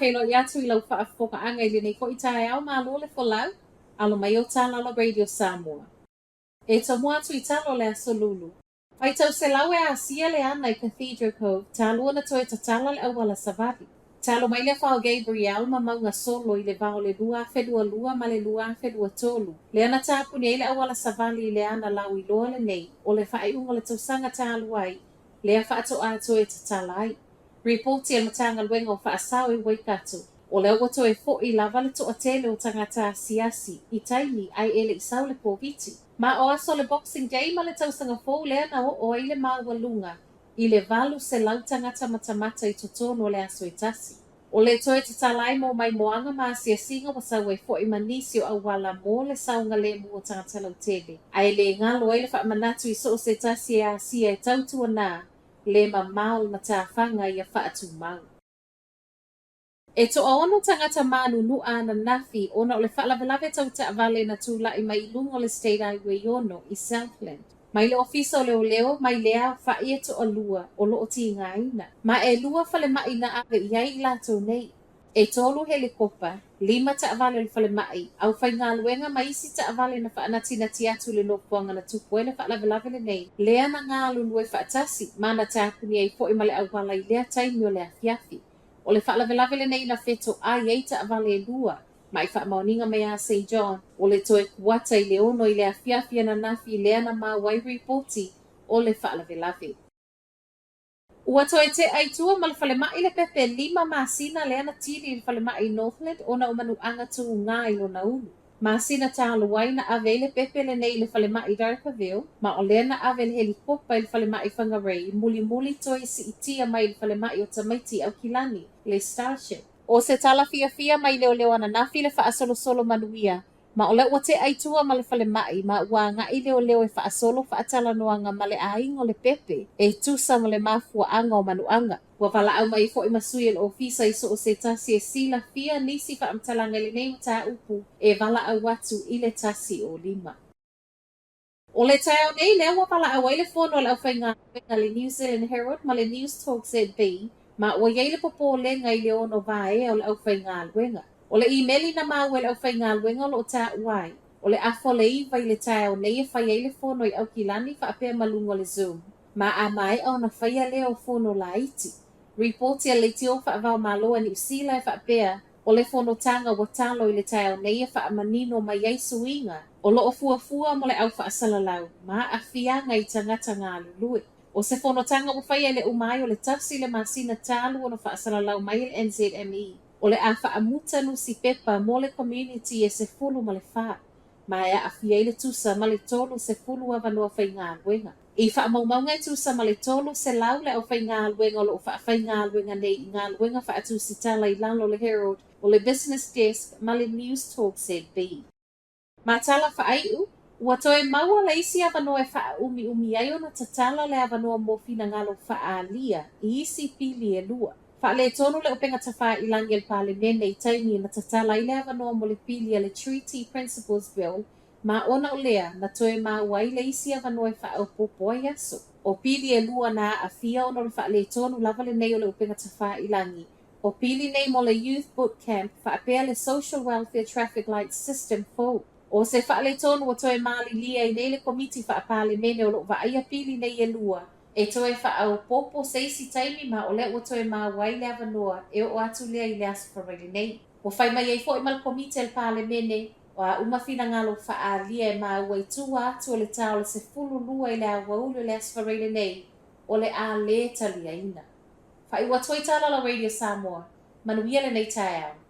faafeiloai atu i lau faafofogaaga i lenei foi taeao, malo le folau, alo mai o tala la Radio Samoa. E tomua atu i tala o le Aso Lulu. Faitau selau e asia le ana i Cathedral Cove talu ona toe tatala le auala savali. Talu mai le afa o Gabrielle ma Mauga Solo i le va o le 2022 ma le 2023, lea na tapuni ai le auala savali i le ana lauiloa lenei o le faaiuga o le tausaga talu ai lea faatoa toe tatala ai. Ripoti a le Matagaluega o Faasao i Waikato, o lea ua toe fo'i lava le toatele o tagata asiasi i taimi ae e le i sau le Koviti. Ma o aso o le Boxing Day ma le tausaga fou lea na oo ai le maualuga i le 800 tagata matamata i totonu o le aso e tasi. O le toe tatala ai mo maimoaga ma asiasiga ua sau ai fo'i ma nisi o auala mo le saogalemu o tagata lautele, ae le galo ai le faamanatu i so o se tasi e asia e tautuana le mamao o matafaga ia faatumau. E toaono tagata manunu'a ananafi ona o le faalavelave tau taavale na tula'i mai i luga o le State Highway 6 i Southland. Mai le Ofisa o Leoleo mai lea aofa'i e toalua o lo'o tigaina, ma ʻelua falema'i na ave i ai i latou nei. E tolu helikopa, lima taavale o le falemai, aufaigaluega ma isi taavale na faanatinati atu i le nofoaga na tupu ai le faalavelave lenei, lea na galulue faatasi ma na tapuni ai foi ma le auala i lea taimi o le afiafi. O le faalavelave lenei na fetoai ai taavale e lua, ma i faamaoniga mai a Saint John, o le toe kuata i le 6 i le afiafi ananafi lea na maua ai ripoti o le faalavelave. Ua toe te'a i tua ma le falemai le pepe lima masina lea na tili i le falemai i Northland ona o manu'aga tugā i lona ulu. Masina talu ai na ave ai le pepe lenei i le falemai i Dargaville, ma o lea na ave le helikopa i le falemai i Whangarei mulimuli toe si'itia mai i le falemai o tamaiti i Aukilani, le Starship. O se tala fiafia mai leoleo ananafi le faasolosolo manuia Ma o lea ua te'a i tua ma le falemai, ma ua aga'i leoleo e faasolo faatalanoaga ma le aiga o le pepe e tusa ma le mafuaaga o manu'aga. Ua valaau mai ai fo'i ma sui o le ofisa i so o se tasi e silafia nisi faamatalaga i lenei mataupu e valaau atu i le 105. O le taeao nei lea ua valaau ai le fono a le aufaigaluega a le New Zealand Herald ma le Newstalk ZB ma ua i ai le popolega i le ono vaea o le aufaigaluega. O le imeli na maua e le aufaigaluega o lo o taua ai, o le afa o le 9 i le taeao nei e fai ai le fono i Aukilani faapea ma luga o le Zoom, ma a maea ona faia lea o fono laiti. Ripoti a le leitio faava-o-Malo a Niu Sila e faapea, O le fonotaga ua talo i le taeao nei e faamanino mai ai suiga o lo o fuafua mo le au faasalalau ma aafiaga i tagata galulue. O se fonotaga ua faia i le uma ai o le 1 le masina talu ona faasalalau mai e le NZME o le a faamuta nusipepa mo le community e 14 ma e aafia ai le tusa ma le 30 avanoa faigaluega. I faamaumauga e tusa ma le 300 le aufaigaluega o lo o faafaigaluega nei i galuega faatusitala i lalo o le Herald, o le Business Desk ma le Newstalk ZB. Ma tala faaiu, ua toe maua le isi avanoa e faaumiumi ai ona tatala le avanoa mo finagalo faaalia i isi pili e lua. Faaletonu le upega tafailagi a le Palemene i taimi na tatala ai le avanoa mo le pili a le Treaty Principles Bill Ma ona o lea, na toe maua ai le isi avanoa e faaopoopo ai aso. O pili e lua na aafia ona o le faaletonu lava lenei o le upega tafailagi. O pili nei mo le Youth Boot Camp faapea le Social Welfare Traffic Light System fou. O se faaletonu ua toe malilie ai nei le Komiti Faapalemene o lo o vaaia pili nei e lua, e toe faaopoopo se isi taimi ma o lea ua toe maua ai le avanoa e oo atu lea i le Aso Faraile nei. Ua fai mai ai foi ma le Komiti a le Palemene, o a uma finagalo faaalia e maua i tua atu o le ta o le 12 i le aoauli o le Aso Faraile nei, o le a lē taliaina. Faaiu atu ai tala la Radio Samoa. Manuia lenei taeao.